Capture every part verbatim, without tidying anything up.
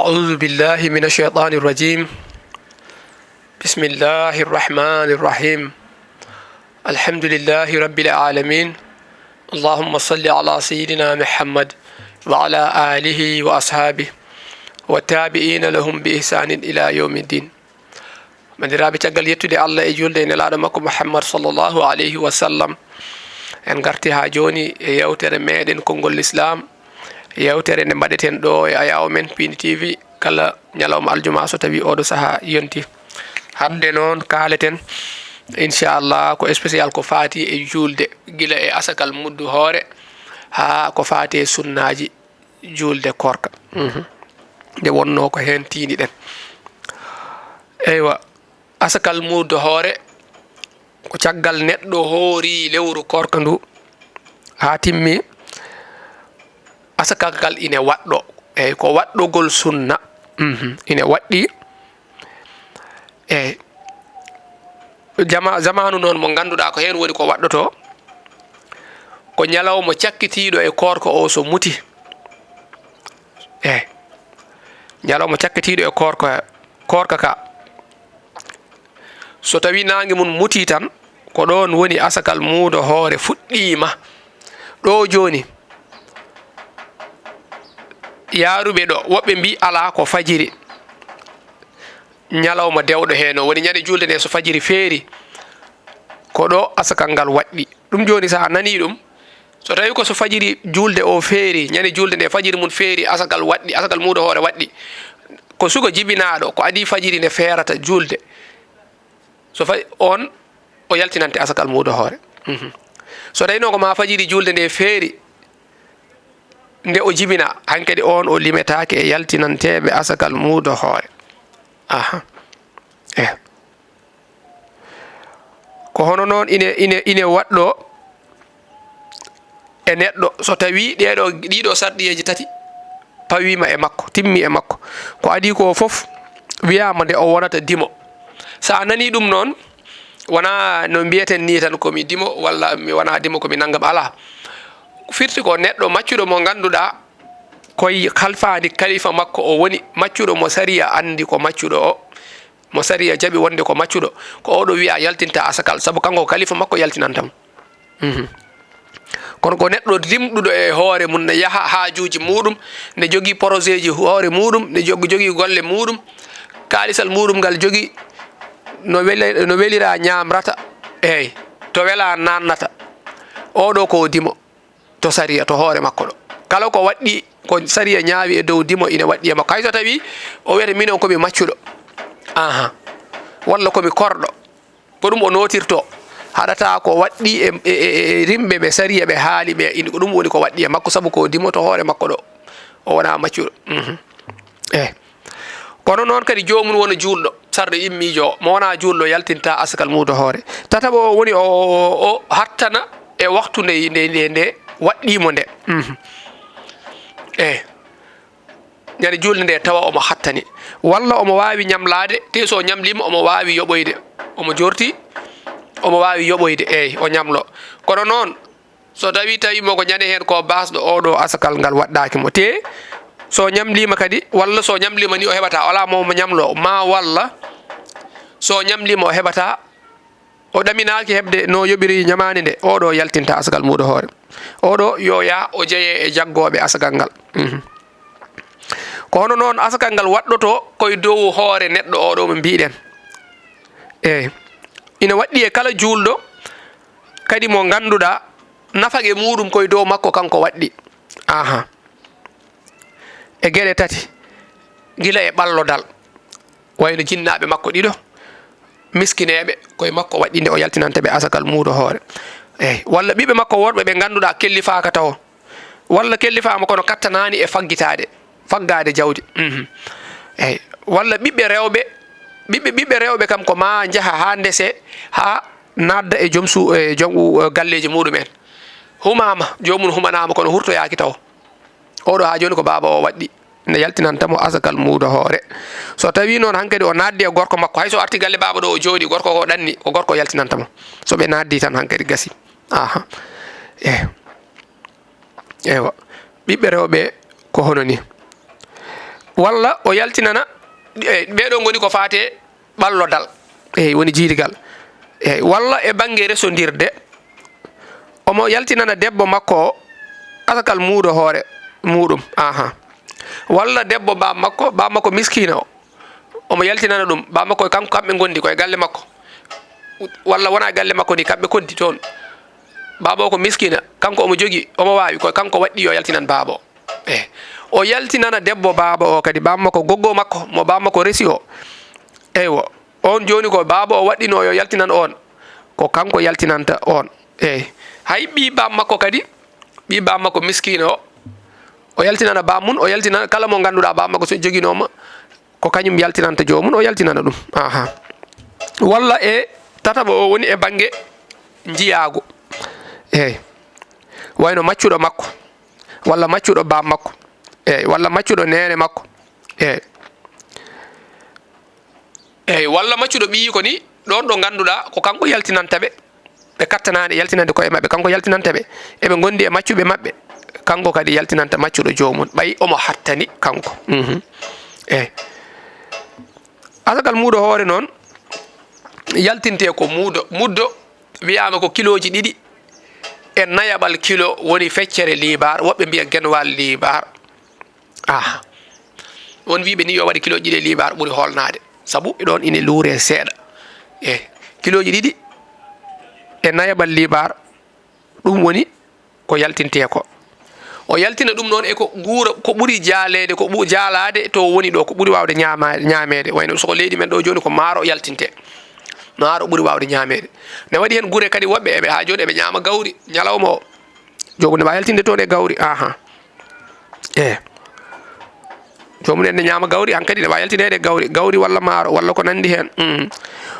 أعوذ بالله من الشيطان الرجيم. بسم الله الرحمن الرحيم. الحمد لله رب العالمين. اللهم صل على سيدنا محمد وعلى آله وأصحابه والتابعين لهم بإحسان إلى يوم الدين. Banndiraaɓe, caggal yettude Allah e juulde e Nelaaɗo makko Muhammad sallallahu alayhi wa sallam, en ngarti haa jooni e yeewtere meeɗen Konngol Lislaam, yeewtere nde mbaɗeten ɗo e ayaawo men Piindi T V kala ñalawma aljuma so tawii oɗo sahaa yonti. Hannde noon kaaleten, inchallah, ko spécial ko faati e juulde, gila e asakal muddu hoore haa ko faati e sunnaaji juulde koorka. Mhm. Nde wonnoo ko heen tiiniɗen. Eywa, asakal muddu hoore ko caggal neɗɗo hoori lewru koorka ndu haa timmi, asakal ngal ine waɗɗo. Eyyi, ko waɗɗogol sunna. Mhm. Ine waɗɗi. Eyyi. Jama-, jamaanu noon mo ngannduɗaa ko heen woni ko waɗɗotoo, ko ñalawma cakkitiiɗo e koorka o so muti. Eyyi. Ñalawma cakkitiiɗo e koorka, koorka ka. So tawii naange mum mutii tan, ko ɗoon woni asakal muudo hoore fuɗɗiima. Ɗo jooni, yaaruɓe ɗo, woɓɓe mbii alaa, ko fajiri, ñalawma dewɗo heen o, woni ñande juulde nde so fajiri feeri, ko ɗo asakal ngal waɗɗi. Ɗum jooni, so a nanii ɗum, so tawii ko so fajiri juulde o feeri, ñande juulde nde fajiri mum feeri, asakal waɗɗi, asakal muudo hoore waɗɗi, ko suka jibinaaɗo, ko adii fajiri nde feerata juulde. So fa-, oon o yaltinante asakal muudo hoore. Mhm. So tawi noon ko maa fajiri juulde nde feeri, nde o jibina, hankadi oon o limetaake e yaltinanteeɓe asakal muudo hoore. Aha. Eh. Ko hono noon ine, ine, ine waɗɗo e neɗɗo, so tawii ɗeeɗo, ɗiiɗo sarɗiyeeji tati pawiima e makko, timmi e makko, ko adii ko fof wiyaama nde o wonata dimo. So a nanii ɗum noon, wonaa no mbiyeten nii tan ko mi dimo walla mi wonaa dimo, ko mi nanngam, alaa. Firti ko neɗɗo maccuɗo mo ngannduɗaa koye halfaani kalifa makko o woni, maccuɗo mo sariya anndi ko maccuɗo o, mo sariya jaɓi wonde ko maccuɗo, ko oɗo wiya yaltinta asakal, sabu kanko ko kalifa makko yaltinanta mo. Mhm. Kono ko neɗɗo dimɗuɗo e hoore mum, ne yaha haajuuji muuɗum, ne jogii projet ji hoore muuɗum, ne jog-, jogii golle muuɗum, kaalisal muuɗum ngal jogii, no weli-, no welira ñaamrata, eey, to welaa naannata. Oɗo ko dimo to sariya, to hoore makko ɗo. Kala ko waɗɗi, ko sariya ñaawi e dow dimo, ina waɗɗi e makko. Hay so tawii o wiyata, "Minen ko mi maccuɗo." Aha. Walla ko mi korɗo. Ko ɗum o nootirtoo. Haɗata ko waɗɗi e, e, e, e rimɓe ɓe sariya ɓe haali ɓe, ina ko ɗum woni ko waɗɗi e makko, sabu ko dimo to hoore makko ɗo. O wonaa maccuɗo. Mhm. Eh. Kono noon kadi joomum wona juulɗo, sarɗo immiijo o, mo wonaa juulɗo yaltinta asakal muudo hoore. Tataɓo o woni o, o, o hattana e waktu nde, nde, nde, nde waɗɗii mo nde. Mhm. Eh. Ñande juulde nde tawa omo hattani. Walla omo waawi ñamlaade, te so ñamliima omo waawi yoɓoyde. Omo jorti, omo waawi yoɓoyde, eey, o ñamlo. Kono noon, so tawi, tawi mo ko ñande heen ko baasɗo, oɗo asakal ngal waɗɗaaki mo. Te so ñamliima kadi, walla so ñamliima ni o heɓata, alaa mo mo ñamlo, ma walla so ñamliima o heɓata, o ɗaminaaki heɓde no yoɓiri ñamaande nde, oɗo yaltinta asakal muudo hoore. Oɗo yo yaa o jeye e jaggooɓe asakal ngal. Mhm. Ko hono noon asakal ngal waɗɗotoo koye dow hoore neɗɗo oɗo mo mbiɗen. Eey. Ina waɗɗi e kala juulɗo, kadi mo ngannduɗaa nafaqe muuɗum koye dow makko kanko waɗɗi. Aha. E geɗe tati, gila e ɓallodal, wayno jinnaaɓe makko ɗiɗo, miskineeɓe, koye makko waɗɗi nde o yaltinanta ɓe asakal muudo hoore. Eey, walla ɓiɓɓe makko worɓe ɓe ngannduɗaa kellifaaka tawo, walla kellifaama kono kattanaani e faggitaade, faggaade jawdi. Mhm. Eey, walla ɓiɓɓe rewɓe, ɓiɓɓe, ɓiɓɓe rewɓe kam ko maa njaha haa ndese, haa naatda e joom su-, e joom u-, galleeji muuɗum en. Humaama, joomum humanaama kono hurtoyaaki tawo. Oɗo haa jooni ko baaba o waɗɗi, nde yaltinanta mo asakal muudo hoore. So tawii noon hankadi o naatdi e gorko makko, hay so arti galle baaba ɗo o jooɗi, gorko ko ɗanni, ko gorko yaltinanta mo. So ɓe naatdi tan hankadi gasi. Aha. Eh. Ewa. Ɓiɓɓe rewɓe ko hono ni. Walla o yaltinana, e, ɓee ɗoo ngoni ko faati e ɓallodal, eyi, woni jiidigal, eyi, walla e bannge resondirde, omo yaltinana debbo makko o asakal muudo hoore muuɗum, aha, walla debbo baam makko, baam makko miskiina o, omo yaltinana ɗum, baam makko e kanko, kamɓe ngondi ko e galle makko, walla wonaa e galle makko ni, kamɓe koddi toon, baaba o ko miskiina, kanko omo jogii, omo waawi, ko kanko waɗɗii yo yaltinan baaba o. Eh, o yaltinana debbo baaba o kadi, baam makko, goggo makko, mo baam makko resi o. Eywa, oon jooni ko baaba o waɗɗinoo yo yaltinan oon, ko kanko yaltinanta oon. Eey, hay ɓii baam makko kadi, ɓii baam makko miskiina o, o yaltinana baam mum, o yaltinana kala mo ngannduɗaa baam makko so joginoo ma, ko kañum yaltinanta joomum, o yaltinana ɗum. Aha. Walla e tataɓo o woni e bannge njiyaagu. Eey. Wayno maccuɗo makko, walla maccuɗo baam makko, eey, walla maccuɗo neene makko, eey. Eey, walla maccuɗo ɓiyiiko ni, ɗoon ɗo ngannduɗaa ko kanko yaltinanta ɓe, ɓe kattanaani yaltinande koye maɓɓe, kanko yaltinanta ɓe, eɓe ngondi e maccuɓe maɓɓe, kanko kadi yaltinanta maccuɗo joomum, ɓay omo hattani kanko. Mhm. Eey. Asakal muudo hoore noon, yaltintee ko muudo, muddo wiyaama ko kilooji ɗiɗi e nayaɓal kilo woni feccere liibaar, woɓɓe mbiya genwaal liibaar. Aha. Won wiiɓe ni yo waɗe kilooji ɗiɗi e liibaar ɓuri hoolnaade, sabu ɗoon ine luuree seeɗa. E kilooji ɗiɗi e nayaɓal liibaar, ɗum woni ko yaltintee ko. O yaltina ɗum noon e ko nguura, ko ɓuri jaaleede, ko ɓu-, jaalaade to woni ɗo, ko ɓuri waawde ñaama-, ñaameede. Wayno so ko leydi men ɗo jooni ko maaro yaltintee. Maaro ɓuri waawde ñaameede. Ne waɗi heen gure kadi woɓɓe eɓe haa jooni eɓe ñaama gawri ñalawma o. Joomum ne waawi yaltinde toon e gawri. Aha. Eey. Joomum en ne ñaama gawri, hankadi ne waawi yaltineede e gawri, gawri walla maaro, walla ko nanndi heen. Mm.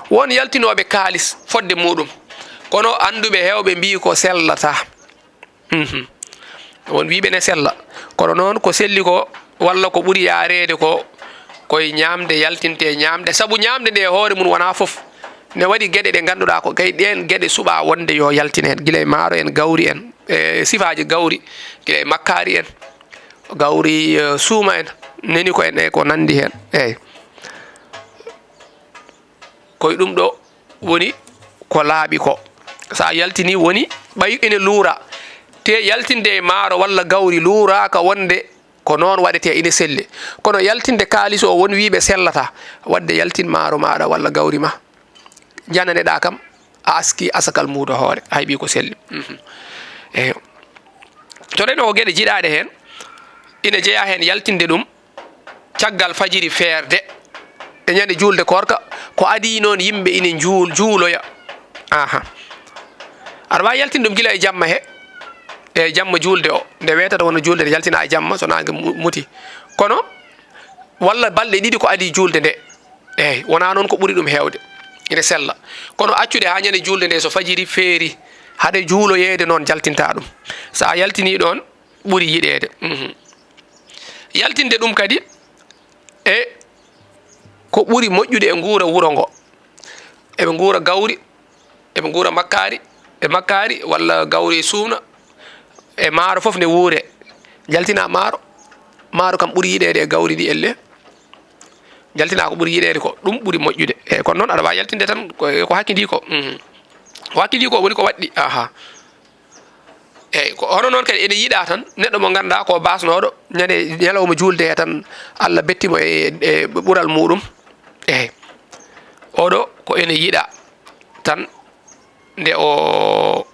Won yaltinooɓe kaalis fodde muuɗum, kono annduɓe heewɓe mbii ko sellataa. Mhm. Won wiiɓe ne sella, kono noon ko selli ko, walla ko ɓuri yaareede ko, koye ñaamde yaltintee ñaamde, sabu ñaamde nde e hoore mum wonaa fof. Ne waɗi geɗe ɗe ngannduɗaa ko kay ɗeen geɗe suɓaa wonde yo yaltin heen, gila e maaro en, gawri en, e sifaaji gawri, gila e makkaari en, gawri, eh, suuma en, neni ko en, e ko nanndi heen. Eey. Koye ɗum ɗo woni ko laaɓi ko. So a yaltinii woni ɓay ene luura. Te yaltinde e maaro walla gawri luuraaka wonde ko noon waɗetee, ine selli. Kono yaltinde kaalis o won wiiɓe sellataa. Waɗde yaltin maaro maaɗa walla gawri ma. Jananeɗaa kam, a askii asakal muudo hoore. Hay ɓii ko selli. Mhm. Eey. To reno ko geɗe jiɗaaɗe heen, ina jeyaa heen yaltinde ɗum caggal fajiri feerde e ñande juulde koorka, ko adii noon yimɓe ine njuul-, juuloya. Aha. Aɗa waawi yaltinde ɗum gila e jamma he, e jamma juulde o, nde weetata wonno juulde nde yaltina e jamma so naange mu-, muti. Kono, walla balɗe ɗiɗi ko adii juulde nde. Eey, wonaa noon ko ɓuri ɗum heewde. Ine sella. Kono accude haa ñande juulde nde so fajiri feeri, haɗe juuloyeede noon jaltinta ɗum. So a yaltinii ɗoon, ɓuri yiɗeede. Mhm. Yaltinde ɗum kadi e ko ɓuri moƴƴude e nguura wuro ngo. Eɓe nguura gawri, eɓe nguura makkaari, e makkaari walla gawri e suuna, e maaro fof nde wuure. Jaltina maaro, maaro kam ɓuri yiɗeede e gawri ndi elle. Jaltina ko ɓuri yiɗeede ko, ɗum ɓuri moƴƴude. Eey, kono noon aɗa waawi yaltinde tan ko, ko hakkidi ko. Mhm. Ko hakkidi ko woni ko waɗɗi. Aha. Eey, ko hono noon kadi ene yiɗaa tan neɗɗo mo ngannduɗaa ko baasnooɗo, ñande ñalawma juulde he tan Allah betti mo e, e ɓural muuɗum. Eey, oɗo ko ene yiɗaa tan nde o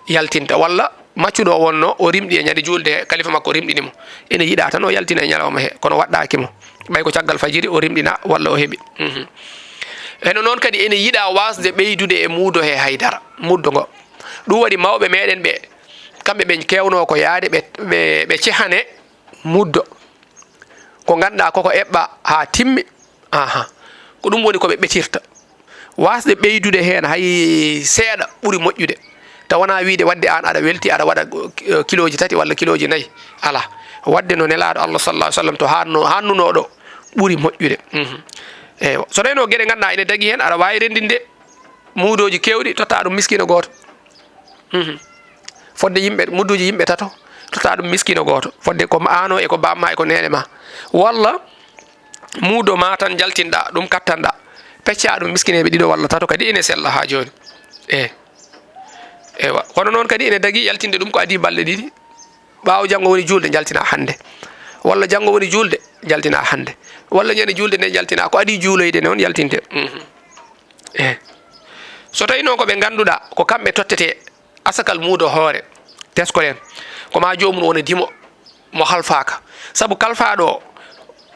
yaltinta, walla maccuɗo o wonno o rimɗi e ñande juulde he, kalifa makko rimɗini mo. Ene yiɗaa tan o yaltina e ñalawma he, kono waɗɗaaki mo. Ɓay ko caggal fajiri o rimɗina walla o heɓi. Mhm. Heno noon kadi ene yiɗaa waasde ɓeydude e muudo he haydara, muddo ngo. Ɗum waɗi mawɓe meɗen ɓe, kamɓe ɓe keewnoo ko yahde ɓe, ɓe, ɓe cehane muddo. Ko ngannduɗaa koko eɓɓaa haa timmi, aha, ko ɗum woni ko ɓe ɓetirta. Waasde ɓeydude heen hay seeɗa ɓuri moƴƴude. Taw wonaa wiyde waɗde aan aɗa welti, aɗa waɗa, eh, kilooji tati walla kilooji nayi. Alaa. Waɗde no Nelaaɗo Allah sallallahu alaihi wasallam to haanno-, haannunoo ɗo ɓuri moƴƴude. Mhm. Eywa. So tawiino geɗe ngannduɗaa ene dagi heen, aɗa waawi renndinde muudooji keewɗi, totta ɗum miskiino gooto. Mhm. Fodde yimɓe, mudduuji yimɓe tato, totta ɗum miskiino gooto. Fodde ko ma-, aan o e ko baam ma e ko neene ma. Walla muudo ma tan jaltinɗa, ɗum kattanɗa. Pecca ɗum miskineeɓe ɗiɗo walla tato kadi ene sella haa jooni. E, ewa. Kono noon kadi ene dagi yaltinde ɗum ko adii balɗe ɗiɗi. Ɓaawo janngo woni juulde, jaltina hannde. Walla janngo woni juulde, jaltina hannde. Walla ñande juulde nde jaltina. Ko adii juuloyde noon yaltinte. Mhm. E. So tawi noon ko ɓe ngannduɗaa ko kamɓe tottete asakal muudo hoore, teskoɗen, ko ma joomum wona dimo mo halfaaka. Sabu kalfaaɗo o,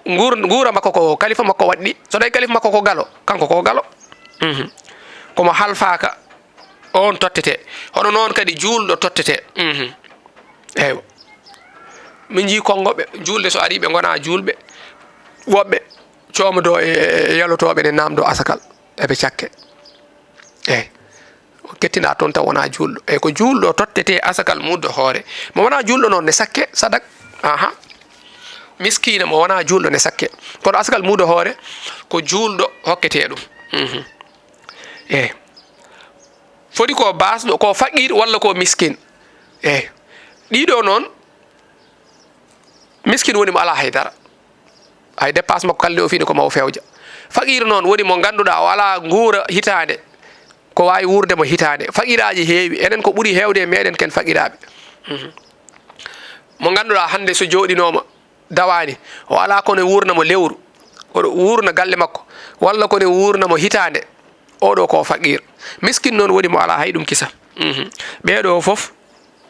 nguur-, nguura makko ko kalifa makko waɗɗi. So tawi kalifa makko ko galo, kanko ko galo. Mhm. Ko mo halfaaka, oon tottete. Hono noon kadi juulɗo tottete. Mhm. Eywa. Min njii Konngoɓe, juulde so arii, ɓe ngonaa juulɓe. Woɓɓe coomodoo e, e, e yalotooɓe ne naamndoo asakal. Eɓe cakke. Eey. Kettinaa toon taw wonaa juulɗo. Eey, ko juulɗo tottete asakal muudo hoore. Mo wonaa juulɗo noon ne sakke, sadak. Aha. Miskiina mo wonaa juulɗo ne sakke. Kono asakal muudo hoore, ko juulɗo hokketee ɗum. Mhm. Eey. Foti ko baasɗo, ko faqiir walla ko miskin. Eey. Ɗiɗo noon, miskin woni mo alaa hay dara. Hay dépense makko kala nde o fini ko ma o fewja. Faqiir noon woni mo ngannduɗaa o alaa nguura hitaande, ko waawi wuurde mo hitaande. Faqiiraaji heewi, enen ko ɓuri heewde e meeɗen ken faqiiraaɓe. Mhm. Mo ngannduɗaa hannde so jooɗinooma, dawaani, o alaa ko ne wuurna mo lewru, oɗo wuurna galle makko, walla ko ne wuurna mo hitaande, oɗo ko faqiir. Miskin noon woni mo alaa hay ɗum kisa. Mhm. Ɓeeɗo fof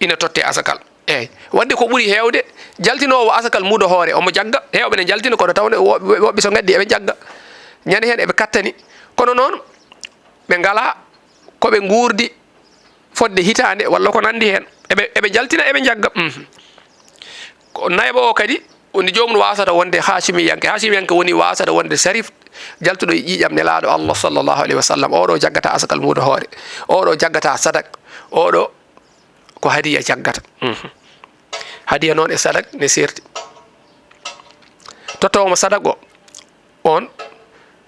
ina totte asakal. Eey. Waɗde ko ɓuri heewde, jaltinoowo asakal muudo hoore, omo jagga, heewɓe ne jaltina, kono tawde wo-, woɓɓe so ngaddi eɓe jagga. Ñande heen eɓe kattani. Kono noon, ɓe ngalaa ko ɓe nguurdi fodde hitaande walla ko nanndi heen. Eɓe, eɓe jaltina, eɓe njagga. Mhm. Ko nayɓo o kadi, woni joomum waasata wonde Haashimiyanke. Haashimiyanke woni waasata wonde Sharif, jaltuɗo e ƴiiƴam Nelaaɗo Allah sallallahu alayhi wa sallam. Oɗo jaggata asakal muudo hoore. Oɗo jaggata sadak. Oɗo ko hadiya jaggata. Mhm. Hadiya noon e sadak ne seerti. Tottoowo mo sadak o, on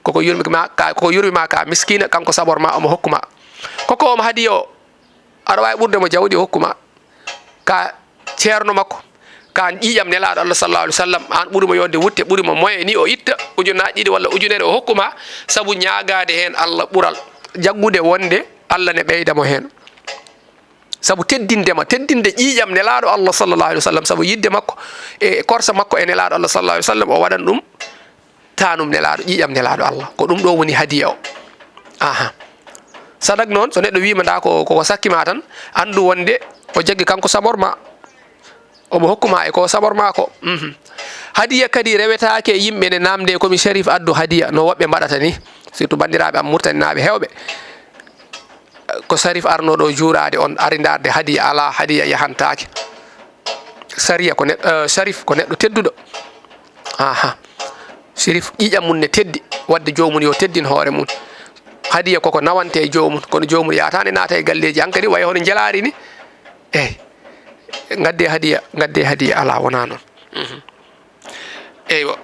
koko yurmi ma ka, koko yurmi ma ka miskiina, kanko sabor ma, omo hokku ma. Koko omo hadiya o, aɗa waawi ɓurde mo jawdi, o hokku ma. Ka ceerno makko, ka ƴiiƴam Nelaaɗo Allah sallallahu alaihi wasallam, an ɓuri mo yodde wutte, ɓuri mo moyen ni, o itta ujunnaaji ɗiɗi walla ujunere o hokku ma, sabu ñaagaade heen Allah ɓural, jaggude wonde Allah ne ɓeyda mo heen. Sabu teddinde ma, teddinde ƴiiƴam Nelaaɗo Allah sallallahu alaihi wasallam, sabu yidde makko e korsa makko e Nelaaɗo Allah sallallahu alaihi wasallam, o waɗan ɗum taanum Nelaaɗo, ƴiiƴam Nelaaɗo Allah. Ko ɗum ɗo woni hadiya o. Aha. Sadak noon, so neɗɗo wiima nda ko, ko sakki ma tan, anndu wonde o jaggi kanko sabor ma. Omo hokku ma e ko sabor ma ko. Mhm. Hadiya kadi rewetaake e yimɓe ne namde ko mi Sharif addu hadiya, no woɓɓe mbaɗata ni. Surtout banndiraaɓe am Murtaninaaɓe heewɓe. Ko Sharif arno ɗo juuraade on, ari ndaarde hadiya, alaa, hadiya yahantaake. Sariya ko neɗ-, eh, Sharif ko neɗɗo tedduɗo. Aha. Sharif ƴiiƴam mum ne teddi, wadde joomum yo teddin hoore mum. Hadiya koko nawante e joomum, kono joomum yaataani naata e galleeji hankadi, wayi hono njelaari ni. Eey. Ngadde hadiya, ngadde hadiya, alaa, wonaa noon. Mhm. Eywa.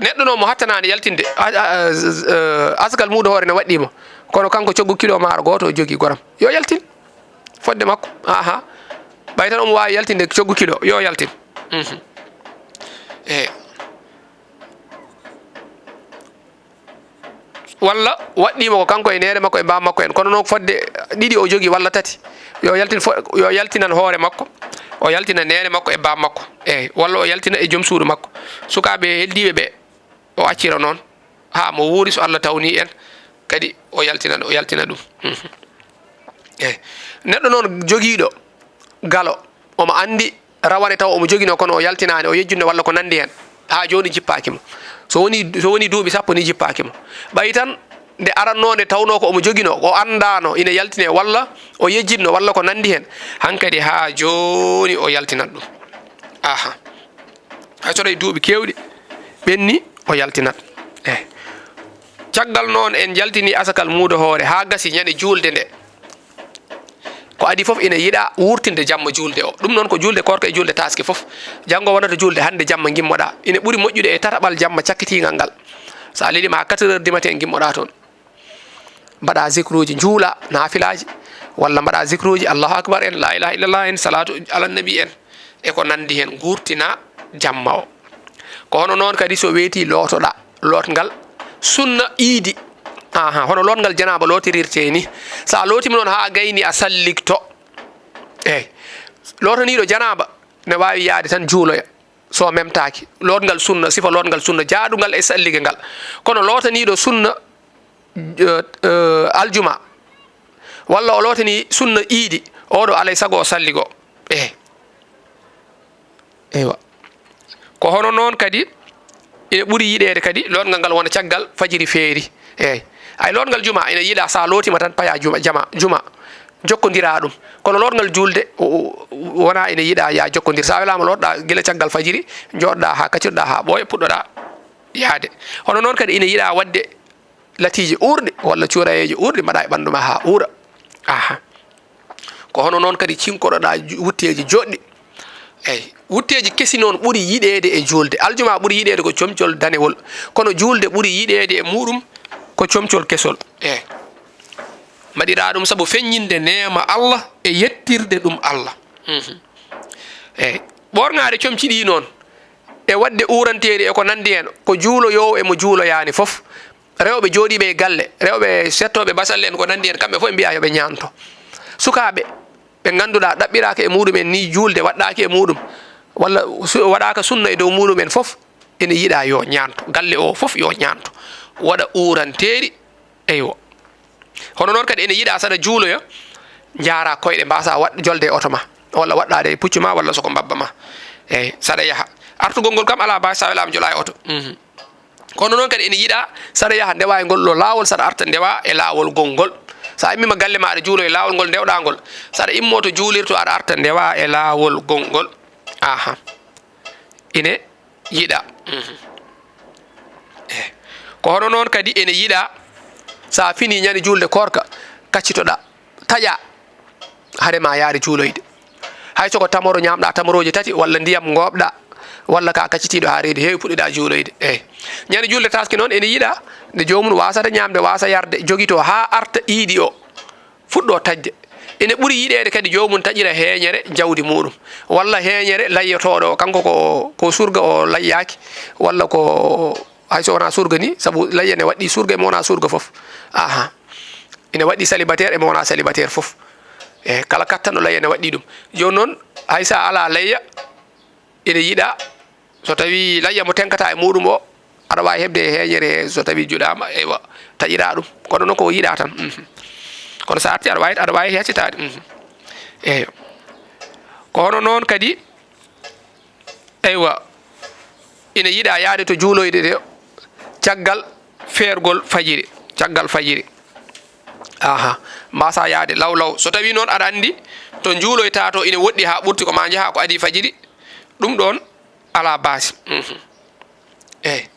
Neɗɗo noon mo hattanaani yaltinde, a, a, a, z-, z-, eh, asgal muudo hoore ne waɗɗii mo. Kono kanko coggu kilo maaro gooto o jogii goram. Yo yaltin. Fodde makko. Aha. Ɓay tan omo waawi yaltinde coggu kilo. Yo yaltin. Mhm. Eey. Walla waɗɗiima ko kanko e neene makko e baam makko en, kono noon fodde ɗiɗi o jogii walla tati, yo yaltin fo-, yo yaltinan hoore makko, o yaltina neene makko e baam makko, eey, walla o yaltina e joom suudu makko. Sukaaɓe heddiiɓe ɓe, o accira noon haa mo wuuri, so Allah tawni en kadi o yaltina, o yaltina ɗum. Mhm. Eey. Neɗɗo noon jogiiɗo galo, omo anndi rawane taw omo joginoo, kono o yaltinaani, o yejjunno walla ko nanndi heen, haa jooni jippaaki mo. So woni, so woni duuɓi sappo ni jippaaki mo. Ɓay tan nde arannoo nde tawnoo ko omo joginoo, o anndaano ina yaltinee walla o yejjitno walla ko nanndi heen, hankadi haa jooni o yaltinat ɗum. Aha. Hay so tawi duuɓi keewɗi ɓenni, o yaltinat. Eey. Caggal noon en njaltini asakal muudo hoore haa gasi ñande juulde nde. Ko adii fof ina yiɗaa wuurtinde jamma juulde o. Ɗum noon ko juulde koorka e juulde taaske fof. Janngo wonata juulde, hannde jamma ngimmoɗaa. Ina ɓuri moƴƴude e tataɓal jamma cakkitiingal ngal. So a leliima haa quatre heures du matin ngimmoɗaa toon. Mbaɗaa zikruuji, njuulaa naafilaaji, walla mbaɗaa zikruuji, Allahu akbar en, laa ilaaha illallah en, salaatu ala nabi en. e ko nanndi heen, nguurtina jamma o. Ko hono noon kadi so weetii lootoɗaa, lootngal sunna iidi. Aha, hono lootngal janaaba lootirirtee ni. So a lootiima noon haa gayni, a salligto. Eey, lootaniiɗo janaaba ne waawi yahde tan juuloya, so memtaaki. Lootngal sunna, sifa lootngal sunna, jaaɗungal e sallige ngal. Kono lootaniiɗo sunna, eh, eh, aljuma, walla o lootanii sunna iidi, oɗo alay sago o salligo. Eey. Eywa. Ko hono noon kadi, ina ɓuri yiɗeede kadi, lootngal ngal wona caggal fajiri feeri. Eey. Ay, lootngal juma ina yiɗaa, so a lootiima tan, paya juma, jama, juma, jokkondiraa ɗum. Kono lootngal juulde, o, o, wonaa ina yiɗaa ya jokkondir. So a welaama, lootoɗaa gila caggal fajiri, njooɗoɗaa haa kacirɗaa haa ɓooya, puɗɗoɗaa yahde. Hono noon kadi ina yiɗaa waɗde latiiji uurɗi walla cuurayeeji uurɗi, mbaɗaa e ɓanndu ma haa uura. Aha. Ko hono noon kadi cinkoɗoɗaa ju-, wutteeji jooɗɗi. Eey, wutteeji kesi noon ɓuri yiɗeede e juulde. Aljuma ɓuri yiɗeede ko comcol danewol, kono juulde ɓuri yiɗeede e muuɗum ko comcol kesol. Eey. Mbaɗiraa ɗum sabu feññinde neema Allah e yettirde ɗum Allah. Mhm. Eey. Ɓoornaade comci ɗii noon, e waɗde uuranteeri e ko nanndi heen, ko juuloyoowo e mo juuloyaani fof. Rewɓe jooɗiiɓe e galle, rewɓe settooɓe basalle en ko nanndi heen, kamɓe fof ɓe mbiyaa yo ɓe ñaanto. Sukaaɓe ɓe ngannduɗaa ɗaɓɓiraaka e muuɗum en nii, juulde waɗɗaaki e muuɗum, walla su-, waɗaaka sunna e dow muuɗum en fof, ene yiɗaa yo ñaanto. Galle o fof yo ñaanto, waɗa uuranteeri. Eywa. Hono noon kadi ene yiɗaa saɗa juuloya, njaaraa koyɗe, mbaasaa waɗ-, jolde e oto ma, walla waɗɗaade e puccu ma, walla so ko mbabba ma. Eey, saɗa yaha. Artugol ngol kam alaa baasi, so a welaama jolaa e oto. Mhm. Kono noon kadi ene yiɗaa saɗa yaha ndewaa e ngol ɗoo laawol, saɗa arta ndewaa e laawol gongol. So a immiima galle ma aɗa juulo e laawol ngol ndewɗaa ngol, saɗa immoo to juulirto aɗa arta ndewaa e laawol gongol. Aha. Ine yiɗaa. Mhm. Eh. Ko hono noon kadi ene yiɗaa, so a finii ñande juulde koorka, kaccitoɗaa, taƴaa, hade ma yahde juuloyde. Hay so ko tamoro ñaamɗaa, tamorooje tati, walla ndiyam ngooɓɗaa, walla ka kaccitiiɗo haa reedu heewi, puɗɗiɗaa juuloyde. Eey. Ñande juulde taaske noon ene yiɗaa, nde joomum waasata ñaamde, waasa yarde, jogitoo haa arta iidi o. Fuɗɗoo taƴde. Ene ɓuri yiɗeede kadi joomum taƴira heeñere jawdi muuɗum, walla heeñere layyotooɗo o, kanko ko, ko surga o layyaaki, walla ko, hay so wonaa surga ni, sabu layya ne waɗɗii surga e mo wonaa surga fof. Aha. Ene waɗɗii célibataire e mo wonaa célibataire fof. E kala kattanɗo layya ne waɗɗii ɗum. Jooni noon, hay so a alaa layya, ene yiɗaa, so tawii layya mo teŋkataa e muuɗum o, aɗa waawi heɓde e heeñere he, so tawii juɗaama, eywa, taƴiraa ɗum. Kono noon ko yiɗaa tan. Mhm. Kono so a artii, aɗa waawi, aɗa waawi heccitaade. Mhm. Eeyo. Ko hono noon kadi, eywa, ina yiɗaa yahde to juuloyɗe ɗe caggal feergol fajiri, caggal fajiri. Aha, mbaasaa yahde law law. So tawii noon aɗa anndi to njuuloytaa to ina woɗɗi haa ɓurti, ko maa njahaa ko adii fajiri, ɗum ɗoon alaa baasi. Mhm. Eey,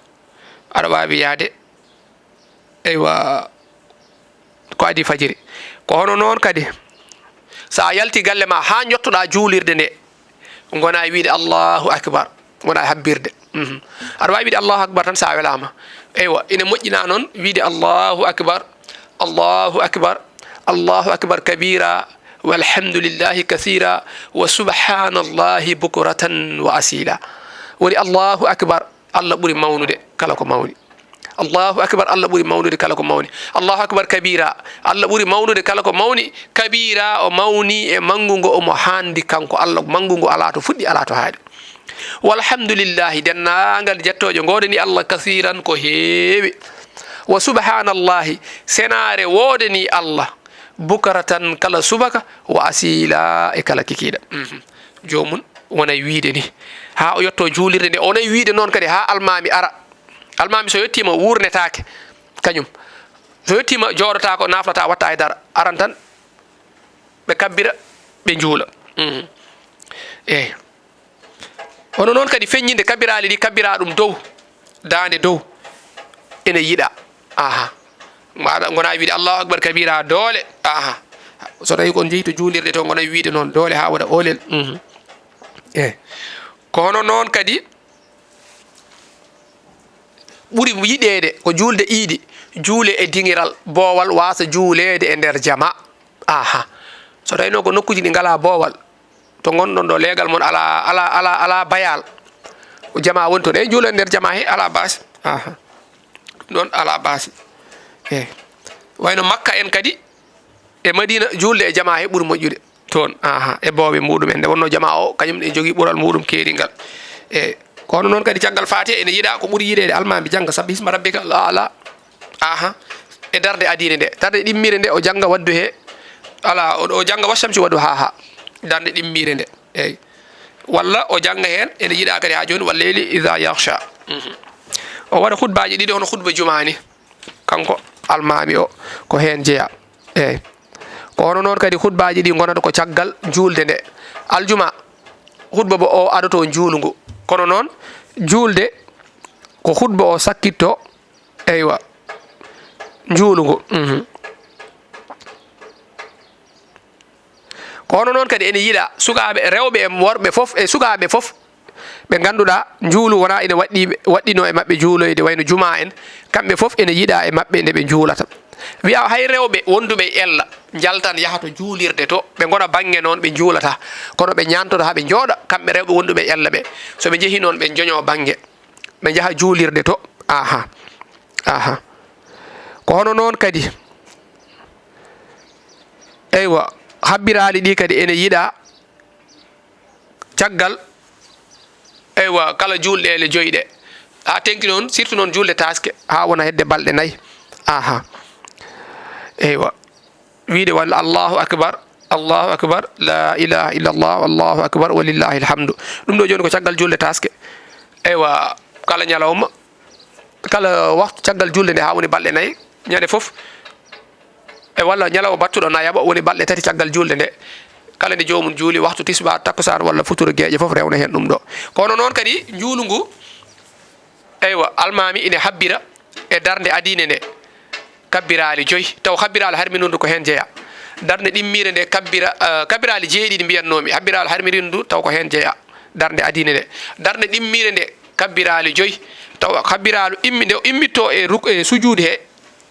aɗa waawi yahde, eywa, ko adii fajiri. Ko hono noon kadi, so a yaltii galle ma haa njottoɗaa juulirde nde, ngonaa e wiyde Allahu akbar, ngonaa e habbirde. Mhm. Aɗa waawi wiyde Allahu akbar tan so a welaama. Eywa, ina moƴƴinaa noon wiyde Allahu akbar, Allahu akbar, Allahu akbar kabira, walhamdulillahi kathira, wa subhanallahi bukratan wa asila. Woni Allahu akbar, Allah ɓuri mawnude kala ko mawni. Allahu akbar, Allah ɓuri mawnude kala ko mawni. Allahu akbar kabira, Allah ɓuri mawnude kala ko mawni. Kabira, o mawni e manngungo omo haandi kanko Allah, manngungo alaa to fuɗɗi, alaa to haaɗi. Walhamdulillahi, denndaangal jettooje ngoodanii Allah, kasiran, ko heewi. Wa subhanallahi, senaare woodanii Allah, bukratan, kala subaka, wa asila, e kala kikiiɗe. Mhm. Joomum wonay wiyde ni haa o yottoo juulirde nde, o wonay wiyde noon kadi haa almaami ara. Almaami so yettiima wuurnetaake kañum. So yettiima jooɗotaako, naflataa, waɗtaa e dara. Aran tan ɓe kabbira, ɓe njuula. Mhm. Eey. Hono noon kadi feññinde kabbiraali ɗi, kabbiraa ɗum dow, daande dow, ene yiɗaa. Aha. Mbaɗa, ngonaa wiyde Allahu akbar kabira doole. Aha. So tawii ko on njehii to juulirde to, ngonay wiyde noon doole haa waɗa oolel. Mhm. Eey. Ko hono noon kadi ɓuri yiɗeede ko juulde iidi, juule e diŋiral, boowal, waasa juuleede e nder jama. Aha. So tawii noon ko nokkuuji ɗi ngalaa boowal, to ngonɗon ɗo, leegal mon alaa, alaa, alaa, alaa bayal. Jamaa woni toon. Eey, njuulen nder jamaa he, alaa baasi. Aha. Ɗum ɗoon alaa baasi. Eey. Wayno Makka en kadi, e Madina, juulde e jamaa he ɓuri moƴƴude. Toon, aha, e boowe muɗum en. Nde wonnoo jamaa o, kañum ne jogii ɓural muɗum keeringal. Eey. Kono noon kadi caggal Faatiha ene yiɗaa ko ɓuri yiɗeede almaami jannga Sabbihisma Rabbikal A'laa. Aha. E darnde adiinde nde. Darnde ɗimmire nde o jannga waddu he, alaa, o, o jannga Wassamsi waddu haa haa. Darnde ɗimmire nde. Eey. Walla o jannga heen, ene yiɗaa kadi haa jooni, "Wal leyli idaa yaghshaa." Mhm. O waɗa khutbaaji ɗiɗi hono khutba jumaa ni. Kanko almaami o, ko heen jeyaa. Eey. Ko hono noon kadi khutbaaji ɗi ngonata ko caggal juulde nde. Aljuma, khutba bo o adoto njuulu ngu. Kono noon, juulde ko khutba o sakkitto, eywa, njuulu ngu. Mhm. Ko hono noon kadi ene yiɗaa sukaaɓe rewɓe e worɓe fof, e sukaaɓe fof, ɓe ngannduɗaa njuulu wonaa ene waɗɗi-, waɗɗinoo e maɓɓe juuloyde wayno jumaa en, kamɓe fof ene yiɗaa e maɓɓe nde ɓe njuulata. Wiyaa hay rewɓe wonduɓe e ella njaltan yaha to juulirde to, ɓe ngona bannge noon ɓe njuulata, kono ɓe ñaantoto haa ɓe njooɗa, kamɓe rewɓe wonduɓe e ella ɓe. So ɓe njehii noon ɓe njoñoo bannge, ɓe njaha juulirde to. Aha, aha. Ko hono noon kadi, eywa, habbiraali ɗi kadi ene yiɗaa caggal, eywa, kala juulɗe ele joyi ɗe. Haa teŋti noon, surtout noon juulde taaske, haa wona hedde balɗe nayi. Aha. Eywa. Wiide walla "Allahu akbar, Allahu akbar, la ilaha illallah, Allahu akbar, walillahil hamdu." Ɗum ɗo jooni ko caggal juulde taaske. Eywa, kala ñalawma, kala waktu caggal juulde nde haa woni balɗe nayi, ñande fof, e walla ñalawma battuɗo nayaɓo woni balɗe tati caggal juulde nde. Kala nde joomum juuli waktu tisbaar, takkusaan walla futuro geeƴe fof rewna heen ɗum ɗo. Kono noon kadi njuulu ngu, eywa, almaami ine habbira e darnde adiinde nde kabbiraali joyi, taw kabbiraali harminirdu ko heen jeyaa. Darnde ɗimmire nde kabbira-, eh, kabbiraali jeeɗiɗi mbiyatnoomi, kabbiraali harminirdu taw ko heen jeyaa. Darnde adiinde nde. Darnde ɗimmire nde kabbiraali joyi, taw kabbiraalu immi-, nde o immittoo e ruk-, e sujuudu he,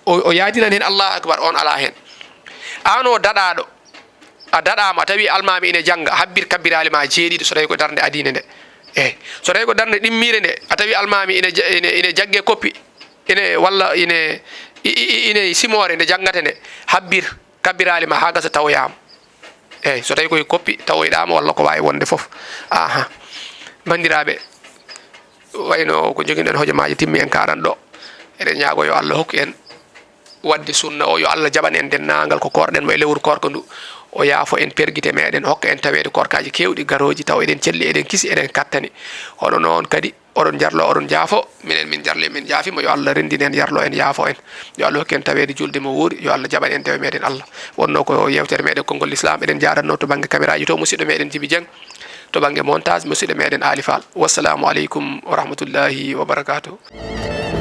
o, o yaadinan heen Allahu akbar, on alaa heen. Aan o daɗaaɗo, a daɗaama, a tawi almaami ine jannga, habbir kabbiraali ma jeeɗiɗi so tawi ko darnde adiinde nde. Eey. So tawi ko darnde ɗimmire nde, a tawi almaami ine ja-, ine, ine jagge koppi, ine, walla ine, i-, i-, i-, ine simoore nde janngata nde, habbir kabbiraali ma haa gasa tawoyaama. Eey, so tawi koye koppi tawoyɗaama walla ko waawi wonde fof. Aha. Banndiraaɓe, wayno ko njoginɗen hojomaaji timmi en karan ɗo. Eɗen ñaago yo Allah hokku en waɗde sunna o, yo Allah jaɓan en denndaangal ko koorɗen mo e lewru koorka ndu. O yaafo en pergite meɗen, hokka en taweede koorkaaji keewɗi garooji, taw eɗen celli, eɗen kisi, eɗen kattani. Hono noon kadi, oɗon njarlo, oɗon njaafo, minen min njarlo, min njaafimo. Yo Allah renndin en, yarlo en, yaafo en. Yo Allah hokku en taweede juulde mo wuuri, yo Allah jaɓan en dewe meɗen Allah. Wonno ko yeewtere meɗen Konngol Lislaam, eɗen njaarannoo to bannge kameraaji to, musidɗo meɗen Jibi Jeng, to bannge montage, musidɗo meɗen Aali Faal. Wassalamu aleykum wa rahmatullahi wa barakatuh.